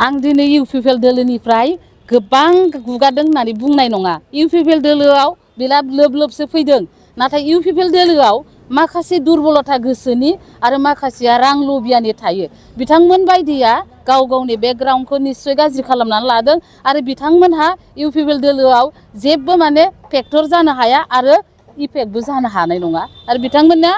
आं दिनै UPPL दोलोनिफ्राय गोबां गुगादों होननानै बुंनाय नङा। UPPL दोलोआव बिराद लोब लोबसो फैदों। नाथाय UPPL दोलोआव माखासे दुरबलता गोसोनि आरो माखासेया रां लबियानि थायो। बिथांमोन बायदिया गाव गावनि बेकग्राउन्डखौ निस्सय गाज्रि खालामनानै लादों आरो बिथांमोनहा UPPL दोलोआव जेबो माने फेक्टर जानो हाया आरो इफेक्टबो जानो हानाय नङा। आरो बिथांमोना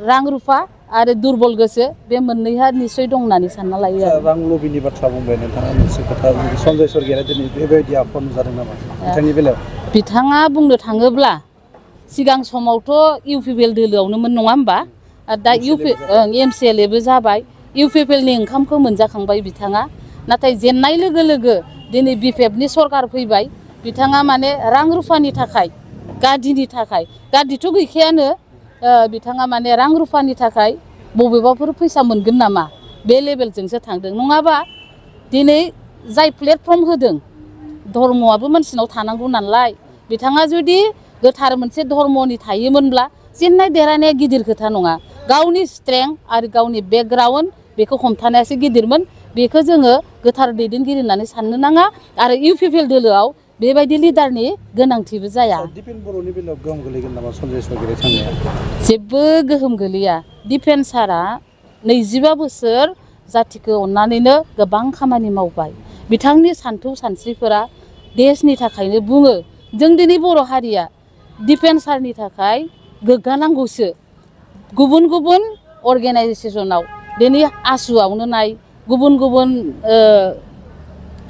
रां रुफा आरो दुरबल गोसो बे मोननैहा निस्सय दं होननानै सानना लायो आरो। रां लबिनि बाथ्रा बुंबाय नोंथाङा मोनसे खोथा सन्जय सरगयारिया दिनै बेबायदि आखुआव नुजादों नामा बिथांनि बेलायाव? बिथाङा बुंनो थाङोब्ला सिगां समावथ' UPPL दोलोआवनोमोन नङा होमबा? दा MCLAबो जाबाय। UPPLनि ओंखामखौ मोनजाखांबाय बिथाङा। नाथाय जेननाय लोगो लोगो दिनै BPFनि सरकार फैबाय। बिथाङा माने रां रुफानि थाखाय गादिनि थाखाय गादिथ' गैखायानो बिथाङा माने रां रुफानि थाखाय बबेबाफोर फैसा मोनगोन नामा बे लेभेलजोंसो थांदों। नङाबा दिनै जाय प्लेटफर्म होदों धर्मआबो मानसिनाव थानांगौ नालाय बिथाङा जुदि गोथार मोनसे धर्मनि थायोमोनब्ला जेननाय देरहानाया गिदिर खोथा नङा। गावनि स्ट्रेंथ आरो गावनि बेकग्राउन्ड बेखौ हमथानायासो गिदिरमोन। बेखौ जोङो गोथार दैदेनगिरि होननानै साननो नाङा आरो UPPL दोलोआव बेबायदि लिडारनि गोनांथिबो जाया। दिपेन बर'नि बेलायाव गोहोम गोलैगोन नामा सन्जय सरगयारि थांनाया? जेबो गोहोम गोलैया। दिपेन सारा 25 बोसोर जाथिखौ अननानैनो गोबां खामानि मावबाय। बिथांनि सान्थौ सानस्रिफोरा देशनि थाखायनो बुङो। जों दिनै बर' हारिया दिपेन सारनि थाखाय गोग्गानांगौसो। गुबुन गुबुन अर्गेनाइजेसनाव दिनै आसुआवनो नाय गुबुन गुबुन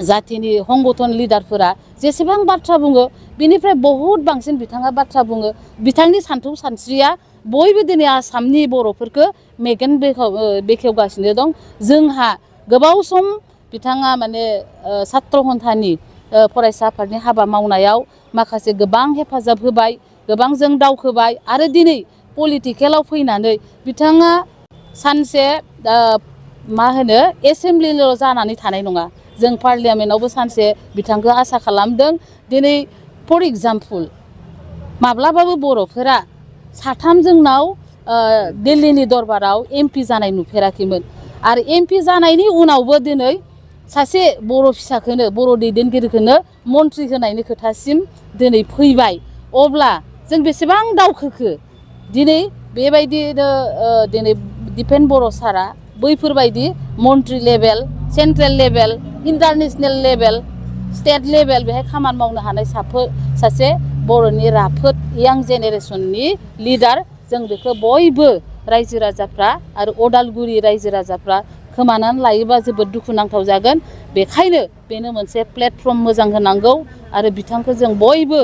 जाथिनि संगठन लिडारफोरा जेसेबां बाथ्रा बुङो बिनिफ्राय बहुद बांसिन बिथाङा बाथ्रा बुङो। बिथांनि सान्थौ सानस्रिया बयबो दिनै आसामनि बर'फोरखौ मेगन बेखेवगासिनो दं। जोंहा गोबाव सम बिथाङा माने सात्र सन्थानि फरायसा आफादनि हाबा मावनायाव माखासे गोबां हेफाजाब होबाय, गोबां जों दावखोबाय आरो दिनै पलिटिकेलाव फैनानै बिथाङा सानसे मा होनो एसेमब्लिल' जानानै थानाय नङा। जों पार्लियामेन्टआवबो सानसे बिथांखौ आसा खालामदों। दिनै फर एग्जाम्पल माब्लाबाबो बर'फोरा साथाम जोंनाव दिल्लीनि दरबाराव MP जानाय नुफेराखैमोन आरो MP जानायनि उनावबो दिनै सासे बर' फिसाखौनो बर' दैदेनगिरिखौनो मन्त्रि होनायनि खोथासिम दिनै फैबाय। अब्ला जों बेसेबां दावखोखो दिनै बेबायदिनो दिनै दिपेन बर' सारा बैफोरबायदि मन्त्रि level, central level, international level, state level बेहाय खामानि मावनो हानाय सासे बर'नि राफोद यां जेनेरेसननि लिडार। जों बेखौ बयबो रायजो राजाफ्रा आरो अदालगुरि रायजो राजाफ्रा खोमानानै लायोबा जोबोद दुखुनांथाव जागोन। बेखायनो बेनो मोनसे प्लेटफर्म मोजां होनांगौ आरो बिथांखौ जों बयबो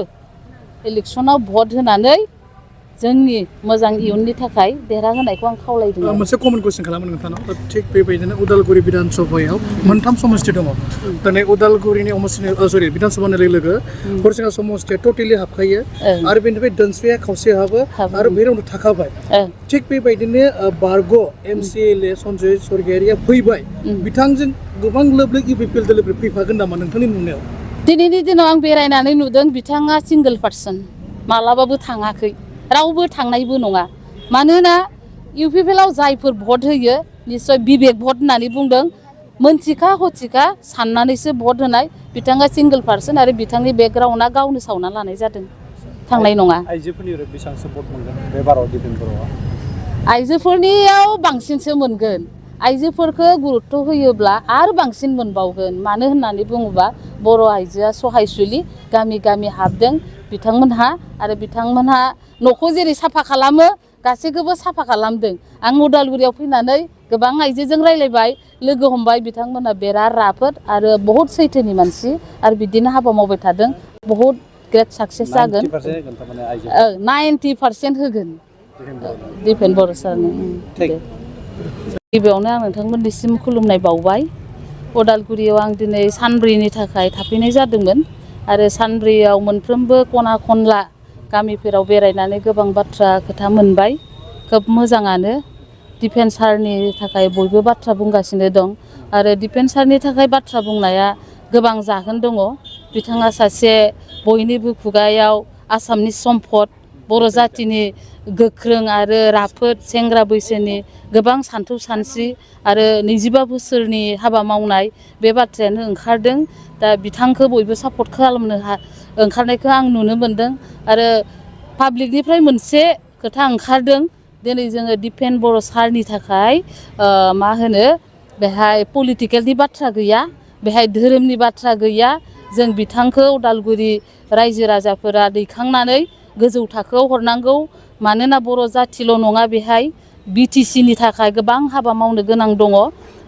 इलेक्सनाव भट होनानै जोंनि मोजां इयुननि थाखाय देरहाहोनायखौ आं खावलायदों। मोनसे कमन कुइसन खालामो नोंथांनाव। थिग बेबायदिनो उदालगुरि बिधान सभायाव मोनथाम समस्ति दङ। दिनै उदालगुरिनि बिधान सभा होननाय लोगो लोगो हरिसिङा समस्तिया टटेलि हाबखायो आरो बेनिफ्राय दोनस्रिया खावसे हाबो आरो बेयावनो थाखाबाय। थिग बेबायदिनो बारग' MCLA सन्जय सरगयारिया फैबाय। बिथांजों गोबां लोब लोब UPPL दोलोफोर फैफागोन नामा नोंथांनि नुनायाव? दिनैनि दिनाव आं बेरायनानै नुदों बिथाङा सिंगोल पार्सन मालाबाबो थाङाखै, रावबो थांनायबो नङा। मानोना UPPLआव जायफोर भट होयो निस्सय बिबेक भट होननानै बुंदों। मोनथिखा हथिखा साननानैसो भट होनाय। बिथाङा सिंगोल पार्सन आरो बिथांनि बेकग्राउन्डआ गावनो सावना लानाय जादों, थांनाय नङा। आइजोफोरनि बेसेबांसो भट मोनगोन बे बाराव दिपेन बर'आ? आइजोफोरनियाव बांसिनसो मोनगोन। आइजोफोरखौ गुरुत्थ' होयोब्ला आरो बांसिन मोनबावगोन। मानो होननानै बुङोबा बर' आइजोआ सहायसुलि गामि गामि हाबदों बिथांमोनहा आरो बिथांमोनहा न'खौ जेरै साफा खालामो गासैखौबो साफा खालामदों। आं उदालगुरियाव फैनानै गोबां आइजोजों रायज्लायबाय, लोगो हमबाय। बिथांमोनहा बिराद राफोद आरो बहुद सैथोनि मानसि आरो बिदिनो हाबा मावबाय थादों। बहुद ग्रेट साक्सेस जागोन। 90% होगोन दिपेन बर' सारनो। गिबियावनो आं नोंथांमोननिसिम खुलुमनाय बावबाय। उदालगुरियाव आं दिनै सानब्रैनि थाखाय थाफैनाय जादोंमोन आरो सानब्रैयाव मोनफ्रोमबो खना खनला गामिफोराव बेरायनानै गोबां बाथ्रा खोथा मोनबाय। खोब मोजाङानो। दिपेन सारनि थाखाय बयबो बाथ्रा बुंगासिनो दं आरो दिपेन सारनि थाखाय बाथ्रा बुंनाया गोबां जाहोन दङ। बिथाङा सासे बयनिबो खुगायाव आसामनि सम्पद बर' जातिनि गोख्रों आरो राफोद सेंग्रा बैसोनि गोबां सान्थौ सानस्रि आरो 25 बोसोरनि हाबा मावनाय बे बाथ्रायानो ओंखारदों। दा बिथांखौ बयबो सापर्ट खालामनो ओंखारनायखौ आं नुनो मोनदों। आरो पाब्लिकनिफ्राय मोनसे खोथा ओंखारदों, दिनै जोङो दिपेन बर' सारनि थाखाय मा होनो बेहाय पलिटिकेलनि बाथ्रा गैया, बेहाय धोरोमनि बाथ्रा गैया। जों बिथांखौ उदालगुरि रायजो राजाफोरा दैखांनानै गोजौ थाखोआव हरनांगौ। मानोना बर' जाथिल' नङा, बेहाय बिटिसिनि थाखाय गोबां हाबा मावनो गोनां दङ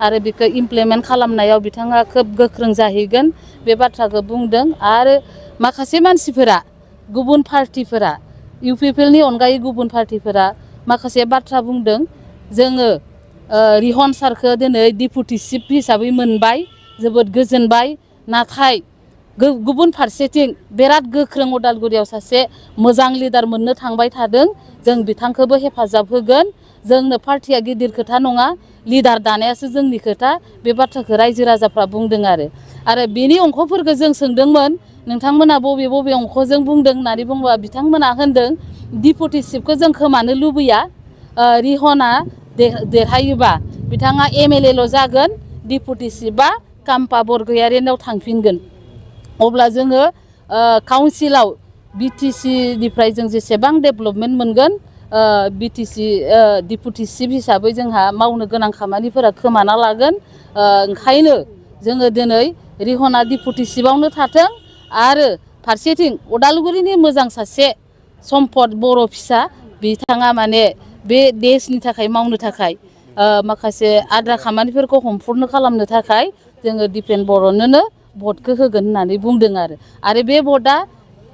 आरो बेखौ इमप्लिमेन्ट खालामनायाव बिथाङा खोब गोख्रों जाहैगोन बे बाथ्राखौ बुंदों। आरो माखासे मानसिफोरा गुबुन पार्टिफोरा UPPLनि अनगायै गुबुन पार्टिफोरा माखासे बाथ्रा बुंदों। जोङो रिहन सारखौ दिनै डिपुटि चिफ हिसाबै मोनबाय, जोबोद गोजोनबाय। नाथाय गुबुन फारसेथिं बिराद गोख्रों उदालगुरियाव सासे मोजां लिडार मोननो थांबाय थादों। जों बिथांखौबो हेफाजाब होगोन। जोंनो पार्टिया गिदिर खोथा नङा, लिडार दानायासो जोंनि खोथा। बे बाथ्राखौ रायजो राजाफ्रा बुंदों। आरो बेनि अंखफोरखौ जों सोंदोंमोन, नोंथांमोना बबे बबे अंखजों बुंदों होननानै बुंबा बिथांमोना होनदों डिपुटि चिफखौ जों खोमानो लुबैया। रिहना देरहायोबा बिथाङा MLA ल' जागोन, डिपुटि चिफआ काम्पा बरगयारिनाव थांफिनगोन। अब्ला जोङो काउन्सिलाव BTC-निफ्राय जों जेसेबां डेभेलपमेन्ट मोनगोन, BTC डिपुटि चिफ हिसाबै जोंहा मावनो गोनां खामानिफोरा खोमाना लागोन। ओंखायनो जोङो दिनै रिहना डिपुटि चिफआवनो थाथों। आरो फारसेथिं उदालगुरिनि मोजां सासे सम्पद बर' फिसा, बिथाङा माने बे देशनि थाखाय मावनो थाखाय माखासे आद्रा खामानिफोरखौ हमफुरनो खालामनो थाखाय जोङो दिपेन बर'नोनो भटखौ होगोन होननानै बुंदों। आरो बे भटआ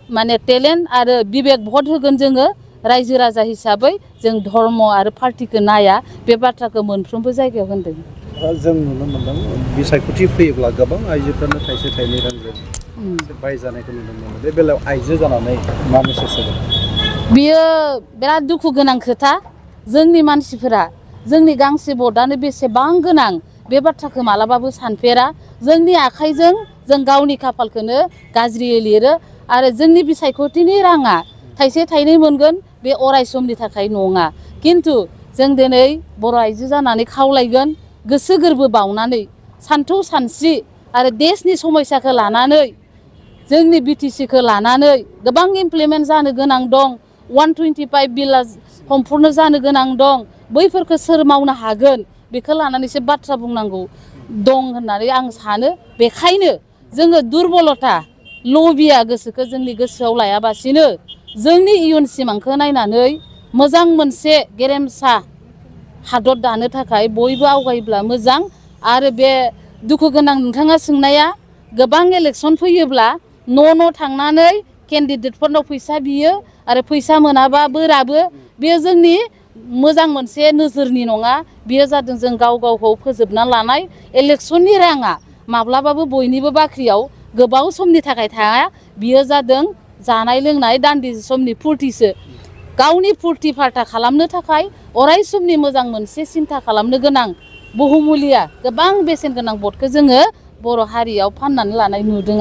माने टेलेन्ट आरो बिबेक भट होगोन जोङो रायजो राजा हिसाबै। जों धर्म आरो पार्टिखौ नाया, बे बाथ्राखौ मोनफ्रोमबो जायगायाव होनदों। जों नुनो मोनदों बिसायख'थि फैयोब्ला गोबां आइजोफ्रानो थाइसे थाइनै रांजों बायजानायखौ नुनो मोनो। बे बेलायाव आइजो जानानै मा मेसेज होगोन? बियो बिराद दुखु गोनां खोथा। जोंनि मानसिफोरा जोंनि गांसे भटआनो बेसेबां गोनां बे बाथ्राखौ मालाबाबो सानफेरा। जोंनि आखाइजों जों गावनि खाफालखौनो गाज्रियै लिरो। आरो जोंनि बिसायख'थिनि राङा थाइसे थाइनै मोनगोन, बे अराय समनि थाखाय नङा। खिन्थु जों दिनै बर' आइजो जानानै खावलायगोन, गोसो गोरबो बाउनानै सान्थौ सानस्रि आरो देशनि समयसाखौ लानानै, जोंनि BTC-खौ लानानै गोबां इमप्लिमेन्ट जानो गोनां दं। 125 बिला हमफुरनो जानो गोनां दं। बैफोरखौ सोर मावनो हागोन, बेखौ लानानैसो बाथ्रा बुंनांगौ दं होननानै आं सानो। बेखायनो जोङो दुरबलथा लबिया गोसोखौ जोंनि गोसोआव लायाबासिनो जोंनि इयुन सिमांखौ नायनानै मोजां मोनसे गेरेमसा हादर दानो थाखाय बयबो आवगायोब्ला मोजां। आरो बे दुखु गोनां नोंथाङा सोंनाया, गोबां इलेक्सन फैयोब्ला न' थांनानै केन्डिडेटफोरनाव फैसा बियो आरो फैसा मोनाबा बोराबो, बेयो जोंनि मोजां मोनसे नोजोरनि नङा। बेयो जादों जों गाव गावखौ फोजोबना लानाय। इलेक्सननि राङा माब्लाबाबो बयनिबो बाख्रियाव गोबाव समनि थाखाय थाया। बियो जादों जानाय लोंनाय दान्दिसे समनि फुरथिसो। गावनि फुरथि फार्था खालामनो थाखाय अराय समनि मोजां मोनसे सिन्था खालामनो गोनां बहुमुलिया गोबां बेसेन गोनां भटखौ जोङो बर' हारियाव फाननानै लानाय नुदों।